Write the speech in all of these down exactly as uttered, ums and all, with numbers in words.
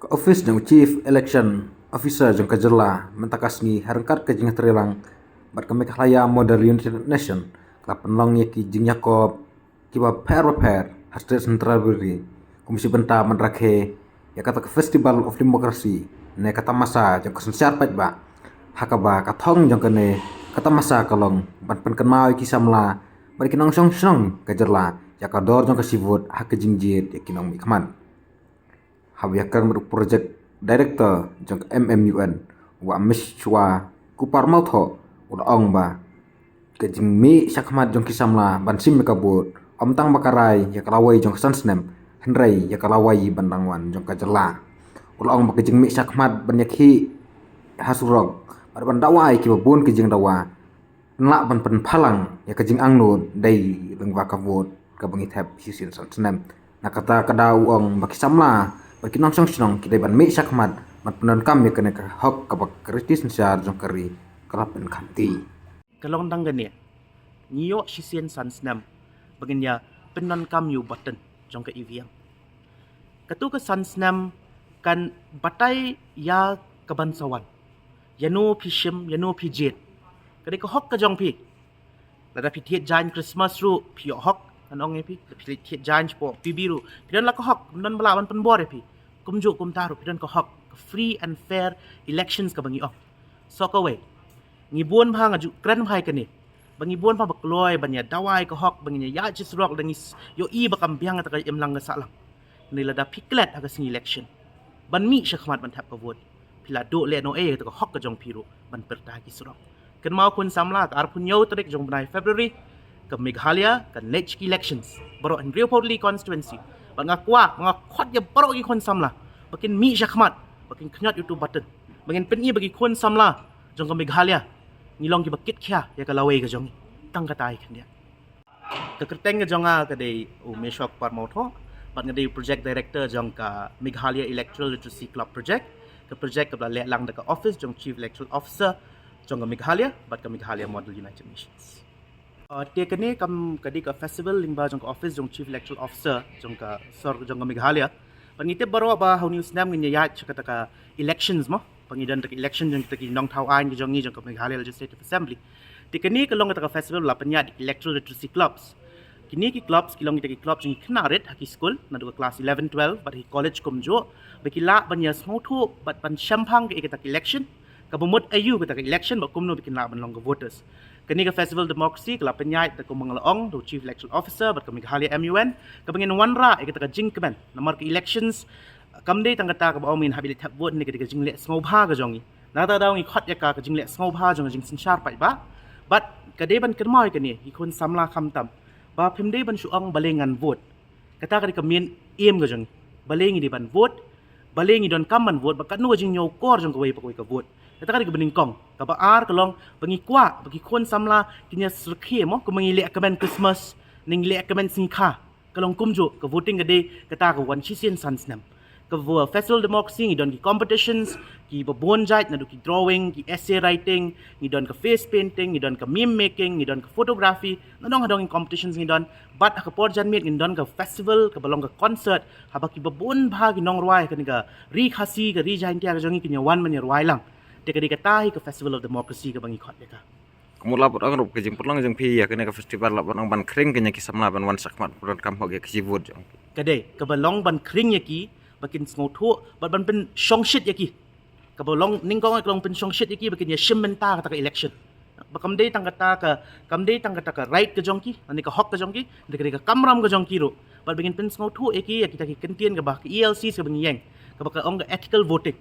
Ka office jong Chief Election Officer jong ka jylla mynta ka sngi ha ryngkat ka jingïatreilang bad ka Meghalaya Model United Nation ka la pynlong ïa ki jingïakop kiba pher bapher ha State Central Library kum shi bynta ban rakhe ïa kata ka Festival of Democracy ne ka tamasa jong ka synshar paidbah, ha kaba ka thong jong kane ka tamasa ka long ban pynkynmaw ïa ki samla bad ki nongshong shnong ka jylla ïa ka dor jong ka shi vote ha ka jingjied ïa ki nongmihkhmat. Haba ïakren bad u Project Director jong ka M M U N, u Ameshwar Kumar Mawthoh, u la ong ba ka jingmih shakhmat jong ki samla ban shim ïa ka vote ym tang ba ka rai ïa ka lawei jong ka san snem, hynrei ïa ka lawei ban dang wan jong ka jylla. U la ong ba ka jingmih shakhmat ban ïakhih ha surok bad ban dawa ïa kiba bun ki jingdawa, yn lah ban pynphalang ïa ka jingangnud dei lyngba ka vote kaba ngi thep shisien san snem. Na kata ka daw u ong ba ki samla bad ki nongshong shnong ki dei ban mih shakhmat ban pyndonkam ïa kane ka hok kaba ka riti synshar jong ka ri ka la pynkhamti. Ka long tang kane, ngi ïoh shisien san snem ba ngin ïa pyndonkam ïa u button jong ka E V M. Katu ka san snem kan batai ïa ka ban sa wan, ïano phi shim, ïano phi jied. Ka dei ka hok ka jong phi. Lada phi thied jaiñ Christmas ruh phi ïoh hok, ngan ong ïa phi. Lada phi thied jaiñ shapoh P B ruh phi don la ka hok, ym don ba lah ban pynbor ïa phi. Kumjuh kumta ruh phi don ka hok ka free and fair elections kaba ngi ong. So kawei, ngi bun bha, nga ju kren bha ïa kane, ba ngi bun bha ba kloi ban ïa dawa ïa ka hok ba ngin ïa ïaid sha surok lada ngi s-, ïohi ba kam biang kata ka imlang ka sahlang. Hynrei lada phi klet ha ka sngi election ban mih shakhmat ban thep ka vote, phi la duh lehnohei ïa kata ka hok ka jong phi ruh ban pyrta ha ki surok. Kynmaw khun samla, ka arphew hynñiew tarik jong u bnai February ka Meghalaya kan leit sha ki elections baroh hynriewphew tylli ki constituency. Bad nga kwah, nga khot ïa baroh ki khun samla ba kin mih shakhmat, ba kin khñiot ïa utu u button, ba ngin pyni ba ki khun samla jong ka Meghalaya ngi long kiba kitkhia ïa ka lawei ka jong ngi. Tang kata hi khyndiat. Ka kyrteng ka jong nga ka dei u Ameshwar Kumar Mawthoh, bad nga dei u Project Director jong ka Meghalaya Electoral Literacy Club Project. Ka project kaba la lehlang da ka office jong Chief Electoral Officer jong ka Meghalaya bad ka Meghalaya Model United Nations. Uh, te kane kam ka dei ka festival lyngba jong ka office jong Chief Electoral Officer jong ka sor jong ka Meghalaya. Bad ngi tip baroh ba ha une u snem ngin ïa ïaid sha kata ka elections mo. Ba ngi don kata ka election jong kita ki nongthaw aiñ ka jong ngi jong ka Meghalaya Legislative Assembly. Te kane ka long kata ka festival ba la pynïaid da ki electoral literacy clubs. Kine ki clubs ki long kita ki club jong ki khynnah rit ha ki skul naduh ka class eleven, twelve bad ha ki college kumjuh, ba ki lah ban ïa sngewthuh bad ban shemphang ïa kata ka election, kaba mut aïu kata ka election bad kumno ba kin lah ban long ka voters. Kane ka festival democracy ka la pynïaid da, kumba nga la ong, da u Chief Electoral Officer bad ka Meghalaya M U N, kaba ngin wanrah ïa kata ka jingkmen. Namar ka elections kam dei tang kata kaba ong ba ngin hap ïaleit thep vote, ne ka dei ka jingleh sngewbha ka jong ngi. Na kata ka daw ngi khot ïa ka ka jingleh sngewbha jong ka jingsynshar paidbah. Bad ka dei ban kynmaw ïa kane, ki khun samla khamtam, ba phim dei ban shu ong balei ngan vote. Kata ka dei ka main aim ka jong ngi. Balei ngi dei ban vote, balei ngi donkam ban vote, bad katno ka jingñiewkor jong kawei pa kawei ka vote. Kata ka dei kaba nyngkong. Kaba ar ka long ba ngi kwah ba ki khun samla kin ïa syrkhie mo, kumba ngi leh kmen Christmas ne ngi leh kmen sngi kha. Ka long kumjuh, ka voting ka dei kata ka wan shisien san snem. Ka vo-, festival democracy ngi don ki competitions kiba bun jait, naduh ki drawing, ki essay writing, ngi don ka face painting, ngi don ka meme making, ngi don ka photography, nadong hadong ki competitions ngi don. Bad ha ka por janmiet ngin don ka festival kaba long ka concert, haba kiba bun bha ki nongrwai ha kane ka ri Khasi, ka ri Jaintia ka jong ngi kin ïa wan ban ïa rwai lang. Te ka dei kata hi ka festival of democracy kaba ngi khot ïa ka. Ka mut lah ban ong ruh ka jingpynlong jong phi ïa kane ka festival lah ban ong ban khring ïa ki samla ban wan shakhmat pyndonkam hok ïa ka shi vote jong ki. Ka dei kaba long ban khring ïa ki ba kin sngewthuh bad ban pynshongshit ïa ki. Kaba long nyngkong ka long pynshongshit ïa ki ba kin ïa shim bynta kata ka election. Ba kam dei tang kata ka, kam dei tang kata ka right ka jong ki, lane ka hok ka jong ki, hynrei ka dei ka kamram ka jong ki ruh. Bad ba ngin pynsngewthuh ïa ki ïa kita ki kyntien kaba ka E L Cs kaba ngi ïeng, kaba ka ong ka ethical voting.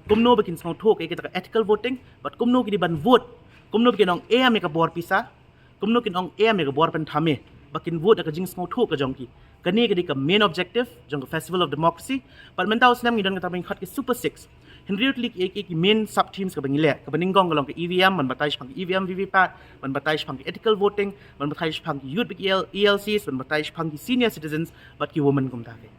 Kumno ba kin sngewthuh ïa kita ka ethical voting, bad kumno ki dei ban vote, kumno ba kin ong em ïa ka bor pisa, kumno kin ong em ïa ka bor pynthame, ba kin vote da ka jingsngewthuh ka jong ki. Kane ka dei ka main objective jong ka Festival of Democracy. Bad mynta u snem ngi don kata ba ngi khot ki Super Six. Hynriew tylli ki, ki, ki main sub themes kaba ngi leh. Kaba nyngkong ka long ka E V M, ban batai shaphang ka E V M, V V P A T, ban batai shaphang ka ethical voting, ban batai shaphang ka youth bad ki E L, E L Cs, ban batai shaphang ki senior citizens bad ki women kumta ki.